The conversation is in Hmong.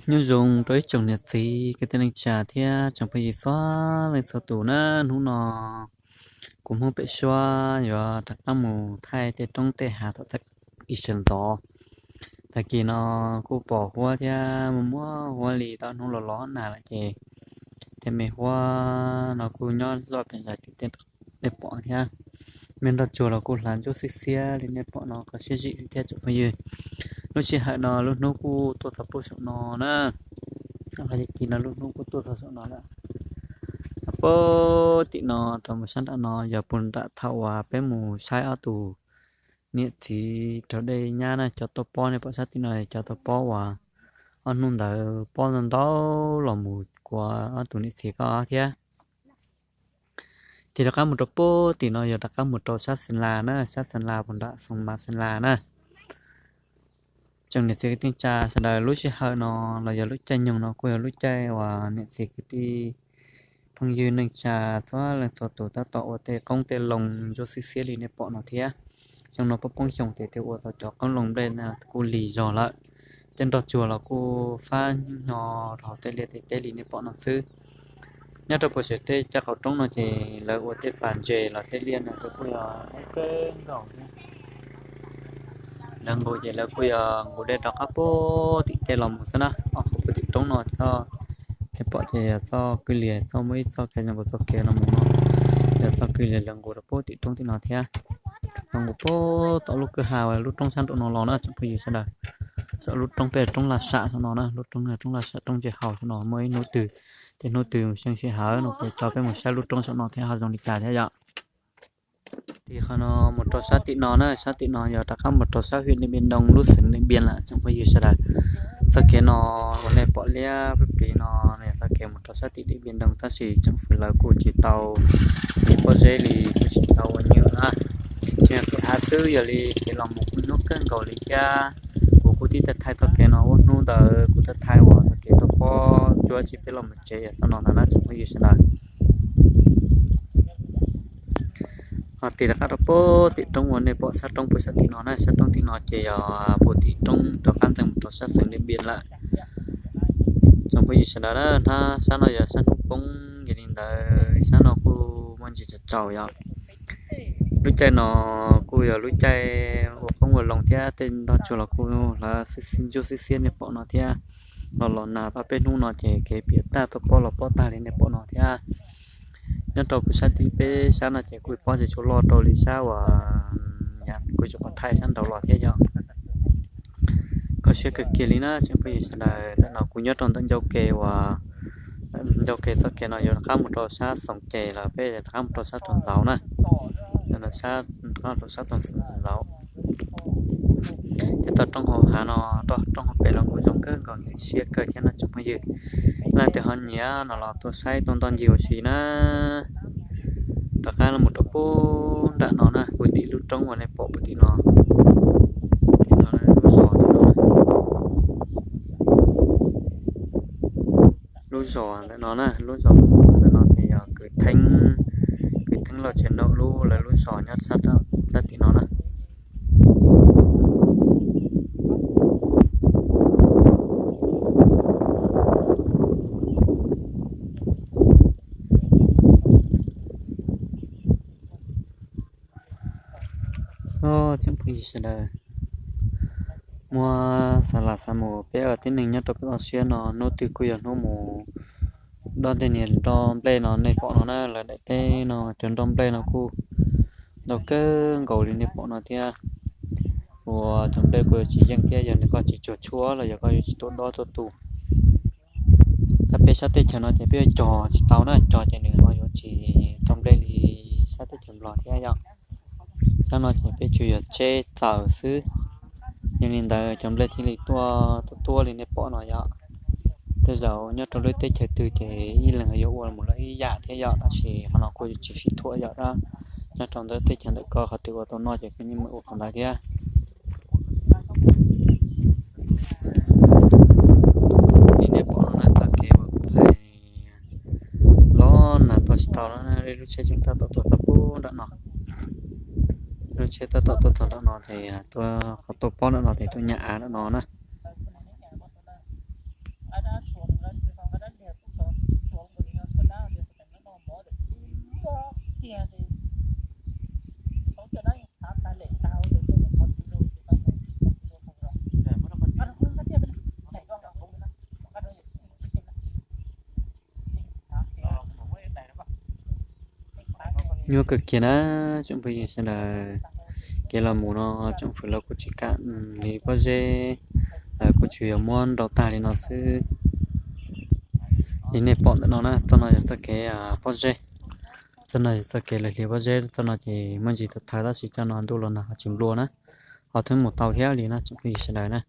Nyob zoo rau ib tsoom niam txiv kwv tij neej tsa thiab tsoom phooj ywg txhua leej txhua tus na. Hnub no kuv Hmoob pem suab yuav rov qab mus thaij tej roob tej hav tom ib sawv ntxov. Tag kis no kuj pom huab thiab muaj muaj huab li tau hnub los los nag lawm ces tej me huab no kuj nyob zoj pem zaj tim tej nej pom thiab. Me nroj tsuag los kuj hlav ntsuab xiab xiab li nej pom no, kho siab zim thiab tsoom phooj ywg. Lub sij hawm no lub hnub kuj tuaj txog pub saum no na. Qhov cig no lub hnub kuj tuaj txog saum no lawm. Pub tim no rau mus sab nram no yog puag nram thaum uas peb mus saib ob tug niam txiv raug dej nyab na, cov tau pob nej pom sab tim no cov tau pob uas ob hnub ntawd pob ntau ntau los mus kuav ob tug niam txiv ko thiab. Ces rov qab mus rau pub tim no yog rov qab mus rau sab Xeev Las na, sab Xeev Las puag nram Xoo Mas Xeev Las na. Tsoom niam txiv kwv tij neej tsa sawv daws, lub sij hawm no los yog lub caij nyoog no kuj yog lub caij uas niam txiv kwv tij phooj ywg neej tsa txhua leej txhua tus tab tom ua tej qoob tej loo ntsuab xiab xiab li nej pom no thiab. Xyoo no poob poob xyoo ces thiaj ua tau cov qoob loo nplej no kuj lig zog lawm. Tej nroj tsuag los kuj fab nyo rau tej liaj tej teb li nej pom no xwb. Nyob rau puag saum tej caj qaum roob no ces lawv ua tej pas ntses los tej liaj no kuj yog kawg nkaus thiab. Lawv nqus ces lawv kuj yog nqus dej rov qab pub tim tej los mus xwb na. Ob qhov pub tim roob no txoj, nej pom ces yog txoj kwj liag, txoj muaj ib txoj kev zoo nkaus txoj kev no mus no, yog txoj kwj liag lawv nqus rau pub tim roob tim no thiab. Lawv nqus pub tom lub kwj ha uas lub roob sab nraum no los na tsoom phooj ywg sawv daws. Saum lub roob peb roob Laj Sam saum no na, lub roob, roob Laj Sam roob nce hau saum no muaj ib hnub twg, tej hnub twg xyoo sij hawm no kuv coj peb mus saib lub roob saum no thiab ho zoo li cas thiab yom. Tim qhov no mus rau sab tim no na, sab tim no yog rov qab mus rau sab hwm Điện Biên Đông lub xeev Điện Biên lawm tsoom phooj ywg sawv daws. Txoj kev no uas nej pom liab plig plig no yog txoj kev mus rau sab tim Điện Biên Đông tab sis tsoom fwv lawv kuj tsis tau tiv pob zeb li, kuj tsis tau ua nyuj na. Tsis yog kev hav xwb, yog li kev los mus kuj nyuaj kawg nkaus li thiab. Kuv kuj tib tau thaij txoj kev no ub hnub ntawd kuv tau thaij uas txoj kev tau pob cuab tsis peb los mus tsev yog txoj no ntag na tsoom phooj ywg sawv daws. Ho tig rov qab rau pem tim roob uas nej pom sab roob puag sab tim no na, sab roob tim no ces yog puag tim roob rov qab ntxeev mus rau sab xeev Điện Biên lawm. Tsoom phooj ywg sawv daws na, hnab sab no yog sab hnub poob, yog li ntawd sab no kuj muaj ntsis tsaus tsaus yom. Lub caij no kuj yog lub caij ua qoob ua loo thiab tej nroj tsuag los kuj hlav ntsuab xiab xiab nej pom no thiab. Los los nag tau peb hnub no ces kev piam tag tau pob los pob tag li nej pom no thiab. Nyob rau pem sab tim peb sab no ces kuj pob tsis tshua loj rau li sab uas kuv tsuas pom thaij sab nraud los thiab yom. Kho siab kawg kiag li na tsoom phooj ywg sawv daws, ntawm no kuv nyob rau ntawm ncauj ke uas, ncauj ke txoj kev no yuav rov qab mus rau sab Xoom Ces los peb rov qab mus rau sab Toom Ntxauv na. Ntawm no sab, rov qab rau sab Toom Ntxauv. Ces tau roob hauv hav no, roob hauv pes los kuj zoo kawg nkaus ntxim siab kawg thiab no tsoom phooj ywg. Leej twg ho nyiam no los tuaj saib tuaj ntoj ncig ua si na. Rov qab los mus rau pem nram no na, kuj tim lub roob uas nej pom puag tim no. Tim no lub zos tim no, lub zos ntawm no na, lub zos ntawm no ces yog kwv Theeb, kwv Theeb Lauj Tsev Naum lub, lawv lub zos nyob sab tim no na. Tsoom phooj ywg sawv daws, muaj xa las xa mus peb ua tib neeg nyob rau pem toj siab no, hnub twg kuj yog hnub mus dob tej niag nroj nplej no nej pom no na, lawv daim teb no cov nroj nplej no kuj ntau kawg nkaus li nej pom no thiab. Ua cov nplej kuj yuav tsis yeej thiab, yog nws koj tsis tsuag tshuab los yog koj yuav tsis tuaj dob tuaj tu. Tab peb sab teb chaws no ces peb yuav cog tsis tau na, cog ces nws ho yuav tsis tau nplej li sab teb chaws Nplog thiab yom. Sab no ces peb tsuas yog tseb txaws xwb. Yog li ntawd cov nplej thiaj li tuaj tuaj tuaj li nej pom no yom. Tej zaum nyob rau lub teb chaws twg ces ib leeg yuav ua mus lawm ib yam thiab yom, tab sis qhov no kuj tsis sib thuam yom. Nyob rau ntawm teb chaws ntawm ko qhov twg ua tau noj ces koj yeej mus ua qhov ntawd thiab. Li nej pom no na, txoj kev uas kuv hais los nag tau tsis tau na, lub tsheb tseem tab tom tuaj txog pem nram no. Lub tsheb tab tom tuaj txog nram no ces tuaj qhov tuaj pob nram no ces tuaj nyab av nram no na. Nyuaj kawg kiag na tsoom phooj ywg sawv daws. Kev los mus no tsoom fwv los kuj tsis kam li pob zeb, lawv kuj tsuas yog muab nrau tag li no xwb. Li nej pom ntawm no na, txoj no yog txoj kev pob zeb. Txoj no yog txoj kev lawv hliv pob zeb, txoj no ces muaj ntsis tawv tawv tab sis txoj no ntuj los nag ho tsis nplua na, ho twb mus tau thiab li na tsoom phooj ywg sawv daws na.